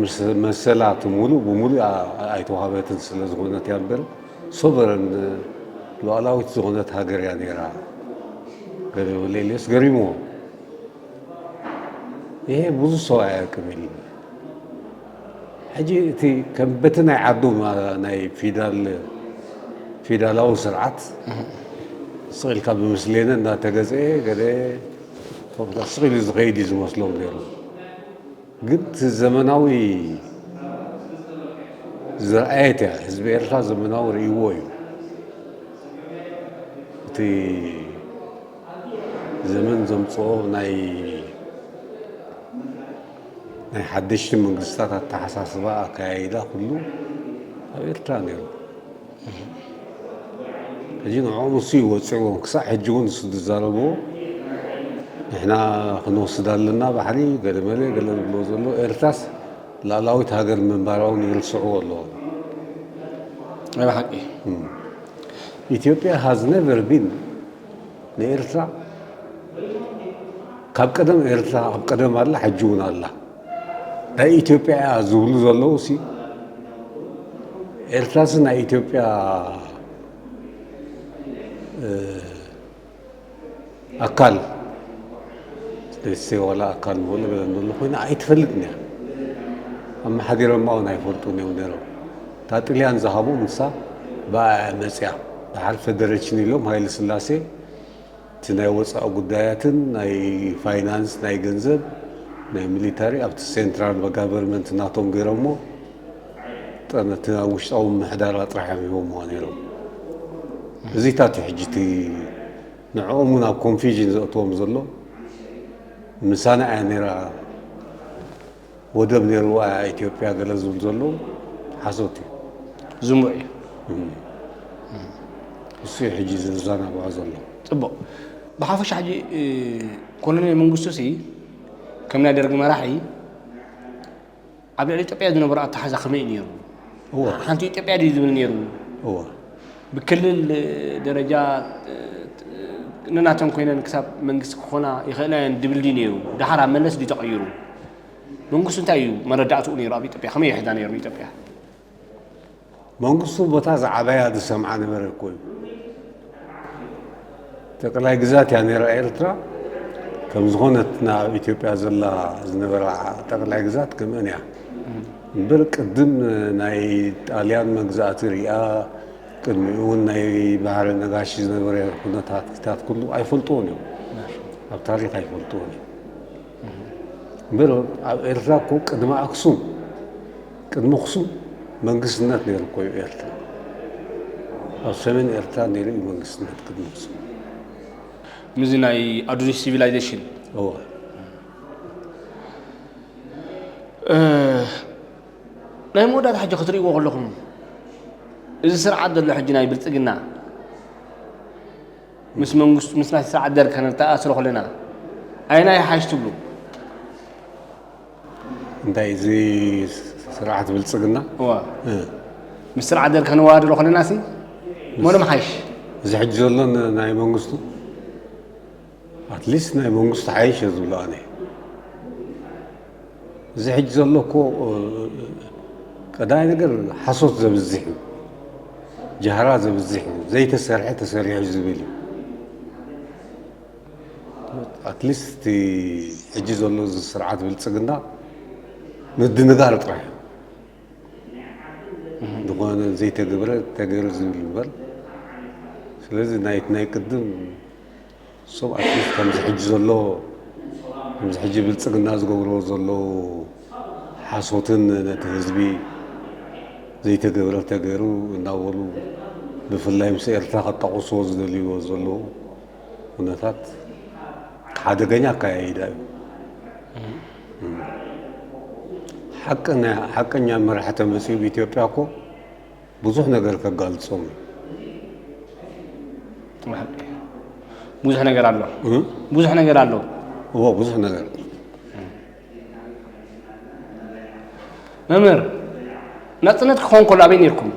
ምስ መሰላ እቲ ሙሉእ ብሙሉእ ኣይተዋህበትን ስለ ዝኾነት እያ እምበር ሶቨረን ሉዓላዊት ዝኾነት ሃገር እያ ነይራ። ገለ በለ ኢልዮስ ገሪምዎ። ይሄ ብዙ ሰው አያውቅም ይል ሕጂ እቲ ከም በቲ ናይ ዓዱ ናይ ፊዳል ፊዳላዊ ስርዓት ስቕ ኢልካ ብምስሌነ እናተገዝአ ገለ ስቕ ኢሉ ዝኸይድ እዩ ዝመስሎም ነይሩ። ግን እቲ ዘመናዊ ዝረኣየት እያ ህዝቢ ኤርትራ ዘመናዊ ርእይዎ እዩ። እቲ ዘመን ዘምፅኦ ናይ ናይ ሓደሽቲ መንግስታት ኣተሓሳስባ ኣካያይዳ ኩሉ ኣብ ኤርትራ ነይሩ። ሕጂ ንዕኦም እሱ ይወፅዕዎም ክሳዕ ሕጂ እውን እሱ ዝዛረብዎ ንሕና ክንወስድ ኣለና ባሕሪ ገለመለ ገለ ዝብሎ ዘሎ ኤርትራስ ላዕላዊት ሃገር ምንባራ እውን ይርስዕዎ ኣለዎም። ናይ ብሓቂ ኢትዮጵያ has never been ንኤርትራ ካብ ቀደም ኤርትራ ኣብ ቀደም ኣላ ሕጂ እውን ኣላ ናይ ኢትዮጵያ እያ ዝብሉ ዘለዉ ሲ ኤርትራስ ናይ ኢትዮጵያ ኣካል ደሴ ዋላ ኣካል ንበሎ ገለ ንበሎ ኮይና ኣይትፈልጥን እያ። ኣመሓዲሮማ እውን ኣይፈልጡን እዮም ነይሮም። እታ ጥልያን ዝሃቦም ንሳ ብኣያ መፅያ። ድሓር ፌደሬሽን ኢሎም ሃይለ ስላሴ እቲ ናይ ወፃኢ ጉዳያትን ናይ ፋይናንስ ናይ ገንዘብ ናይ ሚሊታሪ ኣብቲ ሴንትራል ጋቨርንመንት ናቶም ገይሮሞ ጠነቲ ኣብ ውሽጣዊ ምሕዳራ ጥራሕ እዮም ሂቦምዋ ነይሮም። እዚታት እዩ ሕጂ እቲ ንዕኦም እውን ኣብ ኮንፊዥን ዘእትዎም ዘሎ ምሳና እያ ነይራ ወደብ ነይርዋ እያ ኢትዮጵያ ገለ ዝብል ዘሎ ሓሶት እዩ። ዝሙዕ እዩ። እሱ እዩ ሕጂ ዘዛናብዖ ዘሎ። ፅቡቕ። ብሓፈሻ ሕጂ ኮሎኔል መንግስቱ ሲ ከም ናይ ደርጊ መራሒ ኣብ ልዕሊ ኢትዮጵያ ዝነበሮ ኣተሓዛ ከመይ እዩ ነይሩ? እወ። ሓንቲ ኢትዮጵያ ድዩ ዝብል ነይሩ? እወ። ብክልል ደረጃ ነናተን ኮይነን ክሳብ መንግስቲ ክኾና ይኽእላ እየን ድብል ድዩ ነይሩ? ደሓር ኣብ መለስ ድዩ ተቐይሩ? መንግስቱ እንታይ እዩ መረዳእትኡ ነይሩ ኣብ ኢትዮጵያ? ከመይ ይሕዛ ነይሩ ንኢትዮጵያ? መንግስቱ ቦታ ዝዓበያ ዝሰምዓ ነበረ እኮ እዩ። ጠቅላይ ግዛት እያ ነይራ ኤርትራ ከም ዝኾነት ናብ ኢትዮጵያ ዘላ ዝነበራ ጠቅላይ ግዛት ከምአን እያ እምበር ቅድም ናይ ጣልያን መግዛእቲ ሪኣ ቅድሚኡ እውን ናይ ባህረ ነጋሽ ዝነበረ ኩነታትታት ኩሉ ኣይፈልጥዎን እዮም ኣብ ታሪክ ኣይፈልጥዎን እዮም እምበር ኣብ ኤርትራ እኮ ቅድሚ ኣክሱም ቅድሚ ኣክሱም መንግስትነት ነይሩ እኮ እዩ ኤርትራ ኣብ ሰሜን ኤርትራ ነይሩ እዩ መንግስትነት ቅድሚ ኣክሱም ምዚ ናይ ኣዱሊስ ሲቪላይዜሽን እወ ናይ መወዳእታ ሕጂ ክትርእይዎ ከለኹም እዚ ስርዓት ዘሎ ሕጂ ናይ ብልፅግና ምስ መንግስቱ ምስ ናይ ስርዓት ደርግ ከነተኣስሮ ከለና ኣይናይ ሓይሽ ትብሉ እንታይ እዚ ስርዓት ብልፅግና እዋ ምስ ስርዓት ደርግ ከነወዳድሮ ከለና ሲ መኖም ሓይሽ እዚ ሕጂ ዘሎ ናይ መንግስቱ ኣትሊስት ናይ መንግስቱ ሓይሽ ዝብሎ ኣነ እዚ ሕጂ ዘሎ እኮ ቀዳይ ነገር ሓሶት ዘብዝሕ እዩ ጃህራ ዘብዝሕ እዩ ዘይተሰርሐ ተሰሪሑ ዝብል እዩ ኣትሊስት እቲ ሕጂ ዘሎ ስርዓት ብልፅግና ምድንጋር ጥራሕ እዩ ዝኾነ ዘይተገብረ ተገይሩ ዝብል እምበር ስለዚ ናይ ናይ ቅድም እሶም ኣትሊስት ከምዚ ሕጂ ዘሎ ከምዚ ሕጂ ብልፅግና ዝገብርዎ ዘለዉ ሓሶትን ነቲ ህዝቢ ዘይተገብረ ተገይሩ እናበሉ ብፍላይ ምስ ኤርትራ ከጣቕስዎ ዝደልይዎ ዘለዉ ኩነታት ሓደገኛ ኣካያይዳ እዩ። ሓቀኛ ሓቀኛ መራሒ ተመፅኡ ብኢትዮጵያ እኮ ብዙሕ ነገር ከጋልፆም እዩ። ብዙሕ ነገር ኣሎ። ብዙሕ ነገር ኣሎ። እዎ ብዙሕ ነገር። መምህር፣ ናፅነት ክኾን ከሎ ኣበይ ነይርኩም?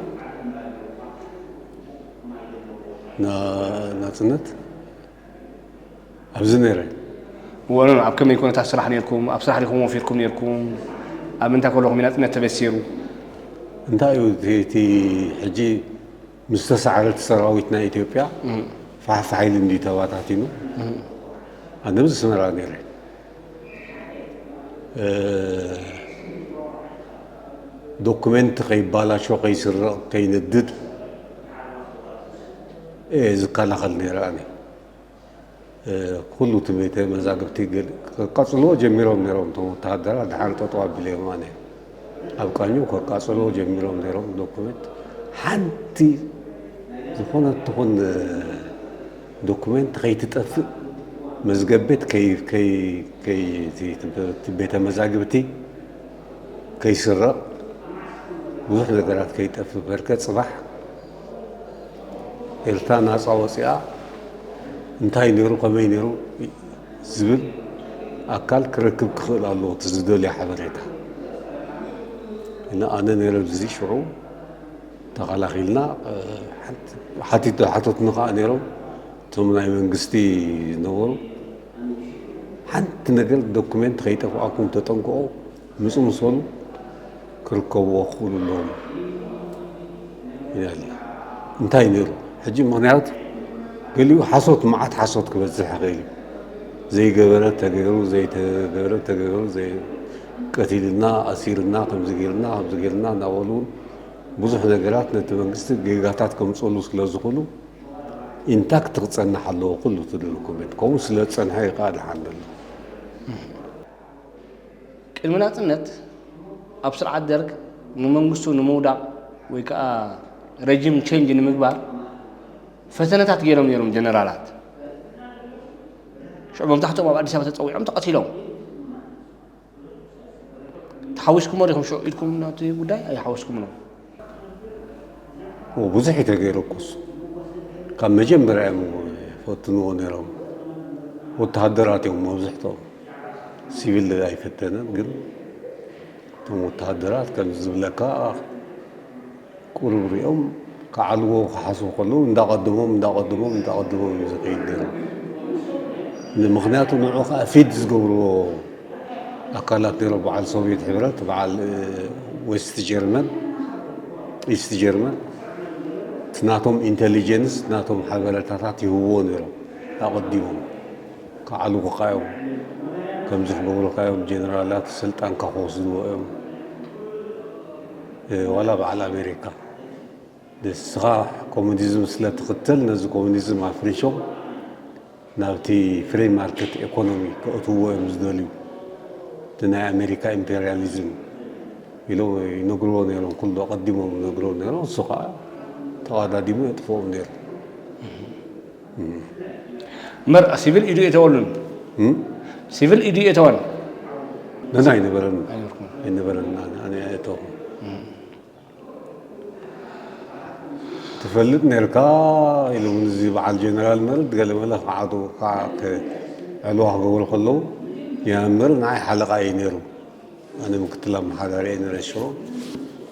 ናፅነት ኣብዚ ነይረ። ወኖ ኣብ ከመይ ኩነታት ስራሕ ነርኩም? ኣብ ስራሕ ዲኹም ወፊርኩም ነርኩም? ኣብ ምንታይ ከለኹም ናፅነት ተበሲሩ? እንታይ እዩ እቲ ሕጂ ምስ ተሳዕረ እቲ ሰራዊት ናይ ኢትዮጵያ ፋሕፋሕ ኢሉ እንዲ ተባታቲኑ ኣነ ምስ ኣስመራ ነይረ። ዶኩመንት ከይባላሾ ከይስረቕ ከይነድድ እየ ዝከላኸል ነይረ ኣነ። ኩሉ እቲ ቤተ መዛግብቲ ከቃፅልዎ ጀሚሮም ነይሮም እቶም ወተሃደራት ድሓር ጠጠው ኣቢለዮም ኣነ ኣብ ቃኘው ከቃፅልዎ ጀሚሮም ነይሮም ዶኩመንት ሓንቲ ዝኾነት ትኹን ዶኩመንት ከይትጠፍእ መዝገብ ቤት ቤተ መዛግብቲ ከይስረቕ ብዙሕ ነገራት ከይጠፍእ በርከ ፅባሕ ኤርትራ ናፃ ወፂኣ እንታይ ነይሩ ከመይ ነይሩ ዝብል ኣካል ክረክብ ክኽእል ኣለዎ እቲ ዝደልዮ ሓበሬታ እና ኣነ ነይረ ብዚ ሽዑ ተኸላኺልና ሓቲቱ ሓቶትና ከዓ ነይሮም እቶም ናይ መንግስቲ ዝነበሩ ሓንቲ ነገር ዶኩሜንት ከይጠፍኣኩም ተጠንቀቑ ምፁ ምስ በሉ ክርከብዎ ክኽእሉ ኣለዎም ይላል። እንታይ ነይሩ ሕጂ ምኽንያት ገሊኡ ሓሶት መዓት ሓሶት ክበዝሕ ይኽእል እዩ። ዘይገበረ ተገይሩ ዘይተገበረ ተገይሩ ቀቲልና ኣሲርና ከምዚ ገይርና ከምዚ ገይርና እናበሉ እውን ብዙሕ ነገራት ነቲ መንግስቲ ጌጋታት ከምፅሉ ስለ ዝኽእሉ ኢንታክት ክፀንሕ ኣለዎ ኩሉ እቲ ዶኩሜንት ከምኡ ስለ ዝፀንሐ እዩ ከዓ ድሓን ዘሎ። ቅድሚ ናፅነት ኣብ ስርዓት ደርግ ንመንግስቱ ንምውዳቕ ወይ ከዓ ረጅም ቼንጅ ንምግባር ፈተነታት ገይሮም ነይሮም ጀነራላት። ሽዑ መብዛሕትኦም ኣብ ኣዲስ ኣበባ ተፀዊዖም ተቐቲሎም። ተሓዊስኩሞ ዲኹም ሽዑ ኢልኩም ናብቲ ጉዳይ ኣይሓወስኩምኖም? ብዙሕ እዩ ተገይሩ እኮ እሱ ካብ መጀመርያ እዮም ፈትንዎ ነይሮም። ወተሃደራት እዮም መብዝሕትኦም። ሲቪል ኣይፈተነን ግን እቶም ወተሃደራት ከም ዝብለካ ቁሩብ ሪኦም ክዓልዎ ክሓስቡ ከለዉ እንዳቐድሞም እንዳቐድሞም እንዳቐድሞም እዩ ዝኸይድ ነይሩ። ንምኽንያቱ ንዑ ከዓ ፊድ ዝገብርዎ ኣካላት ነይሮ በዓል ሶቪየት ሕብረት በዓል ዌስት ጀርመን ኢስት ጀርመን እቲ ናቶም ኢንቴሊጀንስ ናቶም ሓበረታታት ይህብዎ ነይሮም ኣቐዲሞም ክዓልውካ እዮም ከምዚ ክገብሩካ እዮም ጀነራላት ስልጣንካ ክወስድዎ እዮም ዋላ በዓል ኣሜሪካ ንስኻ ኮሙኒዝም ስለ ትኽተል ነዚ ኮሙኒዝም ኣፍሪሾም ናብቲ ፍሪ ማርኬት ኤኮኖሚ ከእትውዎ እዮም ዝደልዩ እቲ ናይ ኣሜሪካ ኢምፔሪያሊዝም ኢሎም ይነግርዎ ነይሮም ኩሉ ኣቐዲሞም ይነግርዎ ነይሮም እሱ ከዓ ተቐዳዲሙ የጥፍኦም ነይሩ እምበር ሲቪል ኢዱ የተወሉን ሲቪል ኢዱ የተወን ነዛ ኣይነበረን ኣይነበረን ኣነ ኣይተኹ ትፈልጥ ነርካ ኢሉ እውን እዚ በዓል ጀነራል መርድ ገለመለ ክዓዱ ዕልዋ ክገብሩ ከለዉ የመምር ንዓይ ሓለቓ እዩ ነይሩ ኣነ ምክትል ኣመሓዳሪ እየ ነረ ሽዑ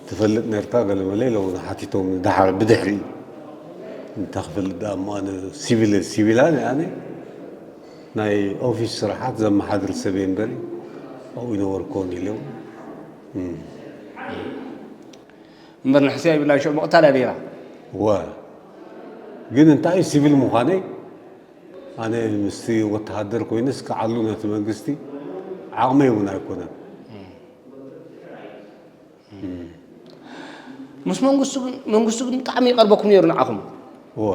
ትፈልጥ ነርካ ገለመለ ኢሎም ሓቲቶም ድሓር ብድሕሪ እንታይ ክፈልጥ ደኣ እሞ ኣነ ሲቪል ሲቪላን ኣነ ናይ ኦፊስ ስራሓት ዘመሓድር ሰብ እየ እምበሪ ኣብኡ ይነበርኩን ኢሎም እምበር ንሕስያ ይብላ ሽዑ ምቕታል እያ ነይራ ወ ግን እንታይ እዩ ሲቪል ምዃነይ ኣነ ምስቲ ወተሃደር ኮይነስ ክዓሉ ነቲ መንግስቲ ዓቕመይ እውን ኣይኮነን ምስ መንግስቱ ግን መንግስቱ ግን ብጣዕሚ ይቐርበኩም ነይሩ ንዓኹም እወ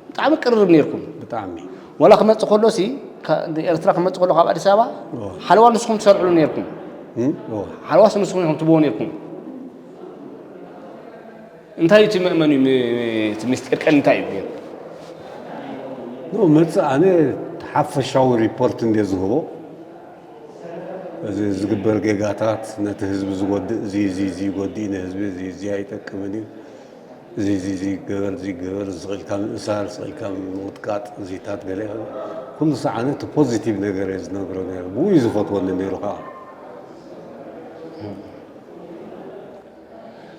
ብጣዕሚ ቅርርብ ነይርኩም ብጣዕሚ ዋላ ክመፅእ ከሎ ሲ ካ- ንኤርትራ ክመፅእ ከሎ ካብ ኣዲስ ኣበባ እወ ሓለዋ ንስኹም ትሰርዕሉ ነይርኩም እም? እወ ሓለዋስ ንስኹም ኢኹም ትብዎ ነይርኩም እንታይ እዩ እቲ መእመን እዩ ም- እቲ ምስጢር ቀን እንታይ እዩ ነይሩ ኖ መፅእ ኣነ ሓፈሻዊ ሪፖርት እንደ ዝህቦ፣ እዚ ዝግበር ጌጋታት ነቲ ህዝቢ ዝጎድእ፣ እዚ፣ እዚ፣ እዚ ይጎድእ እዩ ንህዝቢ፣ እዚ፣ እዚ ኣይጠቅምን እዩ፣ እዚ፣ እዚ፣ እዚ ይገበር፣ እዚ ይገበር፣ እዚ ስቕ ኢልካ ምእሳር፣ ስቕ ኢልካ ምውጥቃጥ፣ እዚታት ገለ፣ ኩሉ ሰዓት ነቲ ፖዚቲቭ ነገር እየ ዝነግሮ ነይረ። ብኡ እዩ ዝፈትወኒ ነይሩ ከዓ።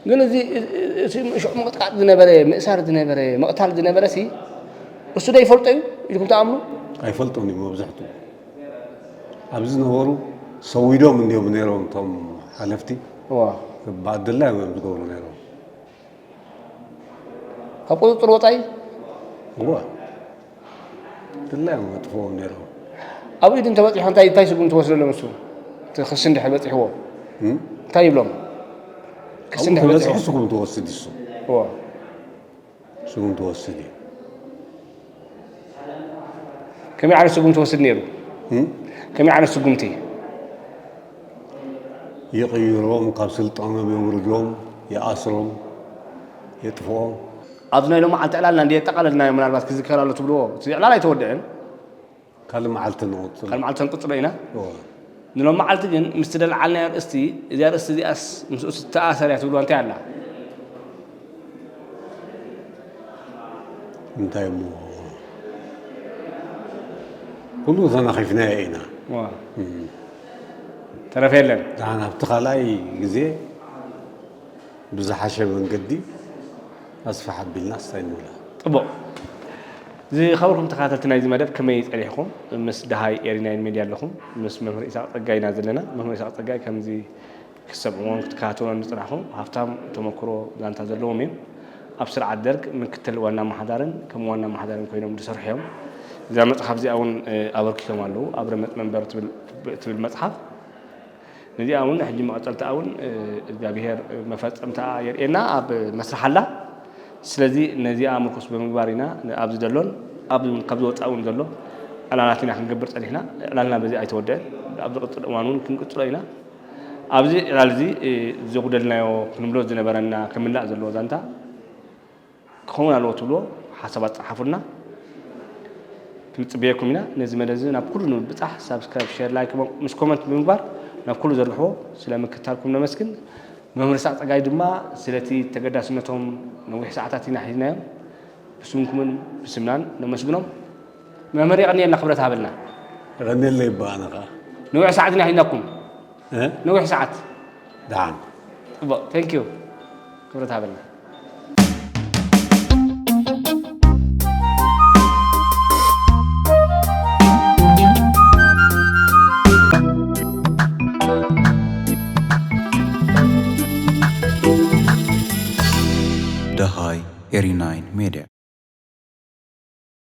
ግን እዚ እቲ ሽዑ ምቕጥቃጥ ዝነበረ፣ ምእሳር ዝነበረ፣ ምቕታል ዝነበረ ሲ እሱ ዶ ይፈልጦ እዩ ኢልኩም ትኣምኑ? ኣይፈልጦን እዩ መብዛሕትኡ። ኣብዚ ዝነበሩ ሰዊዶም እንዲዮም ነይሮም እቶም ሓለፍቲ። እዋ። ብኣደላ እዮም ዝገብሩ ነይሮም። ካብ ቁፅፅር ወፃኢ? እዋ። ድላ እዮም ኣጥፍዎም ነይሮም። ኣብ ኢድ እንተበፂሑ እንታይ እንታይ ስጉም ትወስደሎም? እሱ እቲ ክሲ እንድሕር በፂሕዎ እም? እንታይ ይብሎም? ክሲ ኣብኡ እንድሕር ተበፂሑ በፂሑ ስጉም ትወስድ እሱ። እዎ። ስጉም ትወስድ እዩ። ከመይ ዓይነት ስጉም ትወስድ ነይሩ? እም? ከመይ ዓይነት ስጉምቲ? ይቕይሮም፣ ካብ ስልጣኖም የውርዶም፣ ይኣስሮም፣ የጥፍኦም። ኣብዚ ናይ ሎሚ ዓልቲ ዕላልና እንዲ የጠቓለልናዮ ምናልባት ክዝከር ኣሎ ትብልዎ እቲ ዕላል ኣይተወድአን ካልእ መዓልቲ ንቕፅል። ካልእ መዓልቲ ንቅፅሎ ኢና እዎ። ንሎም መዓልቲ ግን ምስቲ ደልዓልናዮ ኣርእስቲ እዚኣ ኣርእስቲ እዚኣስ ምስኡ ትተኣሰር እያ ትብልዋ እንታይ ኣላ እንታይ እሞ ኩሉ ተናኺፍናዮ ኢና። ዋ። ተረፈ የለን ደሓን ኣብቲ ካልኣይ ግዜ ብዝሓሸ መንገዲ ኣስፍሕ ኣቢልና ስታይ ንብላ። ፅቡቕ። ዝኸበርኩም ተኸታተልቲ ናይዚ መደብ ከመይ ፀኒሕኩም? ምስ ደሃይ ኤሪናይን ሜድያ ኣለኹም። ምስ መምህር ኢሳቅ ፀጋይ ኢና ዘለና። መምህር ኢሳቅ ፀጋይ ከምዚ ክትሰምዕዎን ክትከታተልዎን ዝፅናሕኩም ሃፍታም ተመክሮ ዛንታ ዘለዎም እዮም። ኣብ ስርዓት ደርግ ምክትል ዋና ኣመሓዳርን ከም ዋና ኣመሓዳርን ኮይኖም ዝሰርሑ እዮም። እዛ መፅሓፍ እዚኣ እውን ኣበርኪቶም ኣለዉ። ኣብ ረመፅ መንበር ትብል መፅሓፍ ነዚኣ እውን ሕጂ መቐፀልታ እውን እግዚኣብሄር መፈፀምታ የርእየና ኣብ መስርሕ ኣላ። ስለዚ ነዚኣ ምርኩስ ብምግባር ኢና ኣብዚ ዘሎን ኣብዚ እውን ካብ ዝወፃእ እውን ዘሎ ዕላላት ኢና ክንገብር ፀኒሕና። ዕላልና በዚ ኣይተወደአን። ኣብ ዝቕፅል እዋን እውን ክንቅፅሎ ኢና። ኣብዚ ዕላል እዚ ዘጉደልናዮ ክንብሎ ዝነበረና ክምላእ ዘለዎ ዛንታ ክኸውን ኣለዎ ትብልዎ ሓሳባት ፀሓፉልና። ክንፅበየኩም ኢና። ነዚ መደብ እዚ ናብ ኩሉ ንምብፃሕ ሳብስክራይብ፣ ሼር፣ ላይክ ምስ ኮመንት ብምግባር ናብ ኩሉ ዘርግሕዎ። ስለ ምክትታልኩም ነመስግን። መምህር ይስሓቅ ፀጋይ ድማ ስለቲ ተገዳስነቶም ነዊሕ ሰዓታት ኢና ሒዝናዮም። ብስምኩምን ብስምናን ነመስግኖም። መምህር የቐንየልና ክብረት ሃበልና። የቐንየለይ እባ ኣነ ኸዓ። ነዊሕ ሰዓት ኢና ሒዝናኩም። እ? ነዊሕ ሰዓት። ደሓን። ፅቡቕ፣ thank you። ክብረት ሃበልና። ደሃይ ኤሪ ናይን ሜድያ።